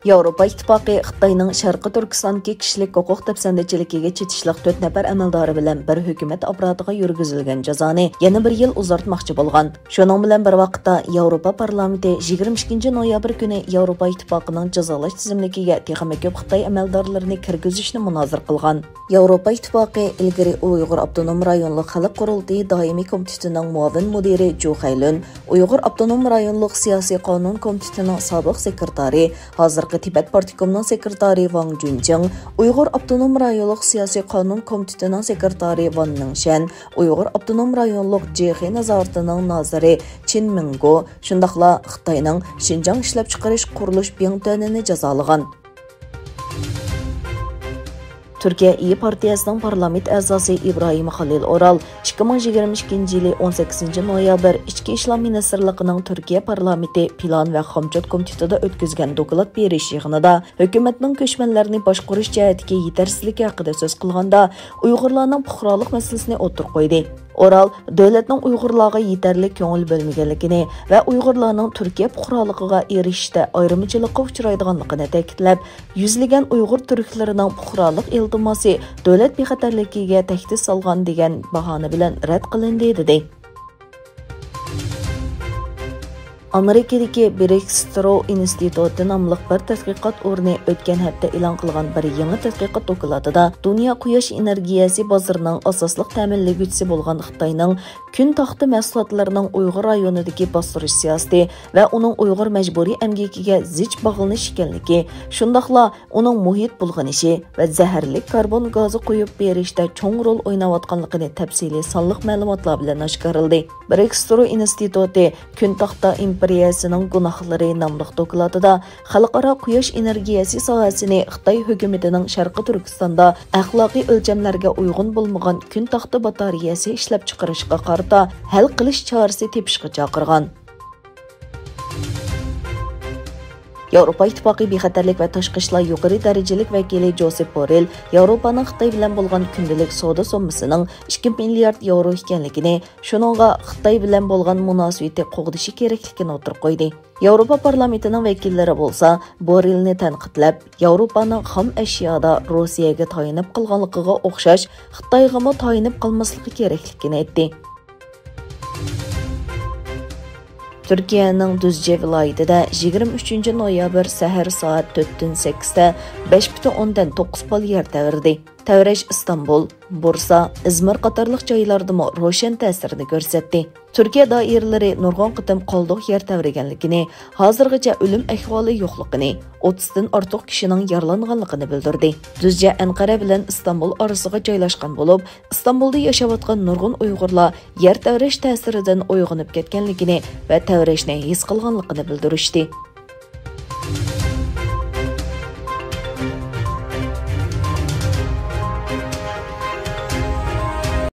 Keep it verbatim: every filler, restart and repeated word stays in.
ياۋروپا ئىتتىپاقى خىتاينىڭ شەرقىي تۈركىستاندىكى كىشىلىك ھوقۇق دەپسەندىچىلىكىگە چېتىشلىق تۆت نەپەر ئەمەلدارى بىلەن بىر ھۆكۈمەت ئاپپاراتىغا يۈرگۈزۈلگەن جازانى يەنە بىر يىل ئۇزارتماقچى بولغان. شۇنىڭ بىلەن بىر ۋاقىتتا، ياۋروپا پارلامېنتى يىگىرمە ئىككىنچى نويابىر كۈنى ياۋروپا ئىتتىپاقىنىڭ جازالاش تىزىملىكىگە تېخىمۇ كۆپ خىتاي ئەمەلدارلىرىنى كىرگۈزۈشنى مۇنازىرە قىلغان. ياۋروپا ئىتتىپاقى ئىلگىرى ئۇيغۇر ئاپتونوم رايونلۇق خەلق قۇرۇلتىيى دائىمىي كومىتېتىنىڭ مۇئاۋىن مۇدىرى جۇ خەيلۈن، ئۇيغۇر ئاپتونوم رايونلۇق سىياسىي قانۇن كومىتېتىنىڭ سابىق سېكرېتارى، ھازىرقى تىبەت پارتكومنىڭ سېكرېتارى ۋاڭ جۈنچىڭ، ئۇيغۇر ئاپتونوم رايونلۇق سىياسىي قانۇن كومىتېتىنىڭ سېكرېتارى ۋان مىڭشەن، ئۇيغۇر ئاپتونوم رايونلۇق جېخې نازارىتىنىڭ نازىرى چىن مىڭگو، شۇنداقلا خىتاينىڭ شىنجاڭ ئىشلەپچىقىرىش قۇرۇلۇش بىڭتۈەنىنى جازالىغان. تۈركىيە ئىيى پارتىيەسىنىڭ پارلامېنت ئەزاسى ئىبراھىم خالىل ئورال ئىككى مىڭ يىگىرمە ئىككىنچى يىلى ئون سەككىزىنچى نويابىر ئىچكى ئىشلار مىنىستىرلىقىنىڭ تۈركىيە پارلامېنتى پىلان ۋە خامچوت كومىتېتىدا ئۆتكۈزگەن دوكلات بېرىش يىغىنىدا ھۆكۈمەتنىڭ كۆچمەنلەرنى باشقۇرۇش جەھەتتىكى يېتەرسىزلىكى ھەققىدە سۆز قىلغاندا، ئۇيغۇرلارنىڭ پۇقرالىق مەسىلىسىنى ئوتتۇرىغا قويدى. ئورال، دۆلەتنىڭ ئۇيغۇرلارغا يېتەرلىك كۆڭۈل بۆلمىگەنلىكىنى ۋە ئۇيغۇرلارنىڭ تۈركىيە پۇقرالىقىغا ئېرىشىشتە ئايرىمىچىلىققا ئۇچرايدىغانلىقىنى تەكىتلەپ، يۈزلىگەن ئۇيغۇر تۈركلىرىنىڭ پۇقرالىق ئىلتىماسى دۆلەت بىخەتەرلىكىگە تەھدىت سالغان دېگەن باھانە بىلەن رەت قىلىندى، دېدى. ئامېرىكىدىكى برېكسترو ئىنستىتۇتى ناملىق بىر تەتقىقات ئورنى ئۆتكەن ھەپتە ئېلان قىلغان بىر يېڭى تەتقىقات دوكلاتىدا دۇنيا قۇياش ئېنېرگىيەسى بازىرىنىڭ ئاساسلىق تەمىنلىگۈچىسى بولغان خىتاينىڭ كۈن تاختا مەھسۇلاتلىرىنىڭ ئۇيغۇر رايونىدىكى باستۇرۇش سىياسىتى ۋە ئۇنىڭ ئۇيغۇر مەجبۇرىي ئەمگىكىگە زىچ باغلىنىش ئىكەنلىكى، شۇنداقلا ئۇنىڭ مۇھىت بۇلغىنىشى ۋە زەھەرلىك كاربون گازى قويۇپ بېرىشتە چوڭ رول ئويناۋاتقانلىقىنى تەپسىلىي سانلىق مەلۇماتلار بىلەن ئاشكارىلىدى. برېكسترو ئىنستىتۇتى كۈن تاختا ئىمپېرىيەسىنىڭ گۇناھلىرى ناملىق دوكلاتىدا خەلقئارا قۇياش ئېنېرگىيەسى ساھەسىنى خىتاي ھۆكۈمىتىنىڭ شەرقىي تۈركىستاندا ئەخلاقىي ئۆلچەملەرگە ئۇيغۇن بولمىغان كۈن تاختا باتارېيەسى ئىشلەپچىقىرىشقا قارىتا ھەل قىلىش چارىسى تېپىشقا چاقىرغان. ياۋروپا ئىتتىپاقى بىخەتەرلىك ۋە تاشقى ئىشلار يۇقىرى دەرىجىلىك ۋەكىلى جوسېپ بوررېل ياۋروپانىڭ خىتاي بىلەن بولغان كۈندىلىك سودا سوممىسىنىڭ ئىككى مىليارد ياۋرو ئىكەنلىكىنى، شۇنىڭغا خىتاي بىلەن بولغان مۇناسىۋىتى قوغدىشى كېرەكلىكىنى ئوتتۇرىغا قويدى. ياۋروپا پارلامېنتىنىڭ ۋەكىللىرى بولسا بوررېلنى تەنقىدلەپ، ياۋروپانىڭ خام ئەشيادا روسىيەگە تايىنىپ قالغانلىقىغا ئوخشاش خىتايغىمۇ تايىنىپ قالماسلىقى كېرەكلىكىنى ئېيتتى. تۈركىيەنىڭ دۈزجې ۋىلايىتىدە يىگىرمە ئۈچىنچى نويابىر سەھەر سائەت تۆتتىن سەككىزتە بەش پۈتۈن ئوندىن توققۇز بال يەر تەۋرىدى. تەۋرەش ئىستانبۇل، بۇرسا، ئىزمىر قاتارلىق جايلاردىمۇ روشەن تەسىرىنى كۆرسەتتى. تۈركىيە دائىرىلىرى نۇرغۇن قېتىم قالدۇق يەر تەۋرىگەنلىكىنى، ھازىرغىچە ئۆلۈم ئەھۋالى يوقلۇقىنى، ئوتتۇزدىن ئارتۇق كىشىنىڭ يارىلانغانلىقىنى بىلدۈردى. دۈزجە ئەنقەرە بىلەن ئىستانبۇل ئارىسىغا جايلاشقان بولۇپ، ئىستانبۇلدا ياشاۋاتقان نۇرغۇن ئۇيغۇرلار يەر تەۋرەش تەسىرىدىن ئويغىنىپ كەتكەنلىكىنى ۋە تەۋرەشنى ھېس قىلغانلىقىنى بىلدۈرۈشتى.